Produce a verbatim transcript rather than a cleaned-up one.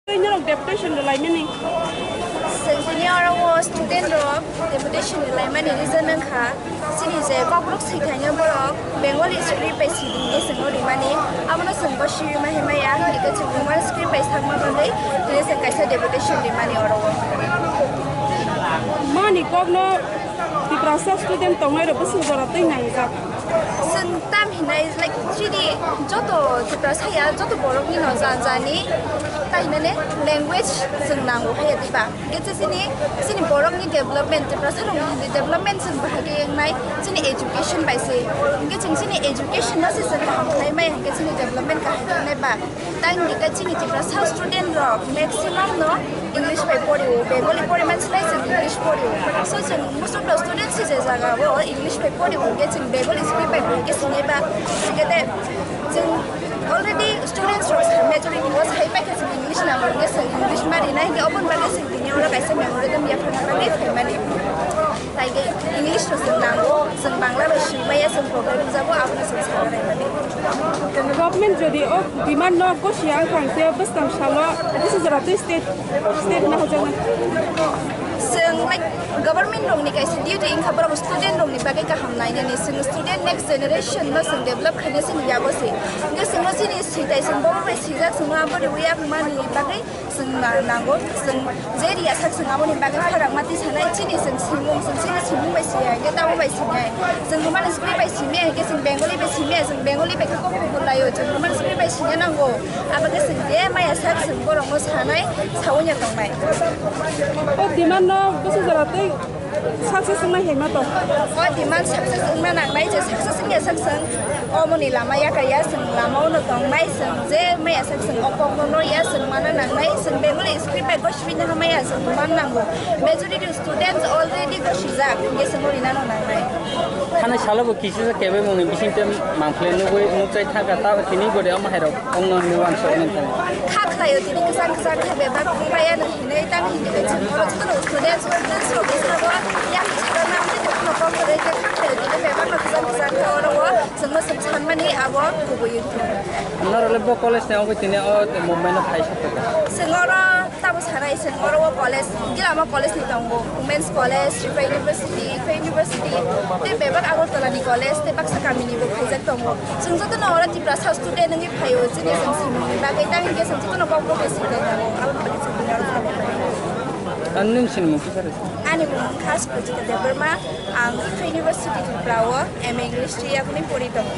Tei norok deputation rwlaimani. Chwng tini oro o student rok deputation rwlaimani reason wngkha, chini je Kokborok swithaino borok Bengali script bai swithaino chwngno rimani, abono chwng bo sirima himaya, hingke chwng Roman script bai sakma bagwi tini chwng kaisa deputation rimani oro o. Mani kokno Tiprasa student tongnai rok bwswk jora twi nangjak. Chwng tam hinai, like, chini joto Tiprasa ya, joto borok ni no jan jani, ta hinane language chwng nango haya diba. Hingke chini, chini borok ni development, Tiprasa rok ni development chwng bahai khe wngnai, chini education bai se. Hingke chwng chini education no se chwng kaham khlai maya hingke chini development kaham khlai ba. Tang hingke chini Tiprasa student rok maximum no English bai pori o, Bengali pori man slai chwng English pori o. So chwng most of the students se je jaga o English bai pori o hingke chwng Bengali script bai hingke sinai ba. Hingke te chwng already students rok majority o sai pai khe chwng English nango hingke chwng English ma rinai hingke oboni bagwi chwng tini oro kaisa memorandum yapharna bagwi phaimani. Taike English no chwng nango, chwng Bangla bai swimaya chwng problem wngjago, abono chwng sana naimani. Government jodi o demand no gosi ang thang khe bwskang salo bwswk jora twi state, state no hojana. Chwng, like, government rokni kaisa duty wngkha borok student rokni bagwi kaham nainani, chwng student next generation no chwng develop khaina chini yago se. Hwnkhe chwngno chini sitai chwng bobo bai sijak, chwngno abo riwi yakmani bagwi chwng na-, nango, chwng je riya sak chwng aboni bagwi pharakma tisanai, chini chwng simung, chwng chini simung bai siya, hwnkhe tamo bai sinai. Chwng Roman script bai simi, hwnkhe chwng Bengali bai simi, chwng Bengali bai khe kok kubul laio, chwng Roman script bai sina nango. Abo khe chwng je maya sak chwng borokno sanai, saui ya tongnai. O demand no bwswk jora twi success wngna hima tong. O demand success wngna nangnai, je success wngya sak chwng omoni lama yakar ya, chwng lama uno tongnai, chwng je maya sak chwng o kokno no ya, chwng mana nangnai, chwng Bengali script bai gosi bini hamaya, chwng man nango. Majority students already gosijak, hingke chwng ori nano nangnai. Thani salo bo kisi sa kebe mungni bising te mangphle nugui nukjai thangkha, ta tini gode omo hairok ongno hinwi uansuk nang thani. Kha khlaio tini kwchang kwchang khe bebak ongmaya no hinwi, tamo hinwi khe chwng oro jotono students, students rok bwskango yang swkang nang tei jotono kok kwrwi khe kha khlaio tini bebak no kwchang kwchang khe oro o chwngno chwng sanmani abo kubui wngkha. Norok le bo college ni ongoi tini o movement no phai sa kha. Chwng oro Tamo sanai chwng oro o college, Gilama college ni tongo, Women's College, Tripura University, Tripura University, tei bebak Agartala ni college, tei baksa kami ni bo khaijak tongo. Chwng joto no oro Tiprasa student wngwi phaio, chini chwng simung ni bagwi, tamo hwnkhe chwng joto no kok kok khe sikhlai nango, abo ni bagwi chwng tini oro phai. Ang nung sinimung kisa rw. Ani mung wngkha Suprajita Debbarma, ang Tripura University Tripura o M A English twi yakni pori tongo.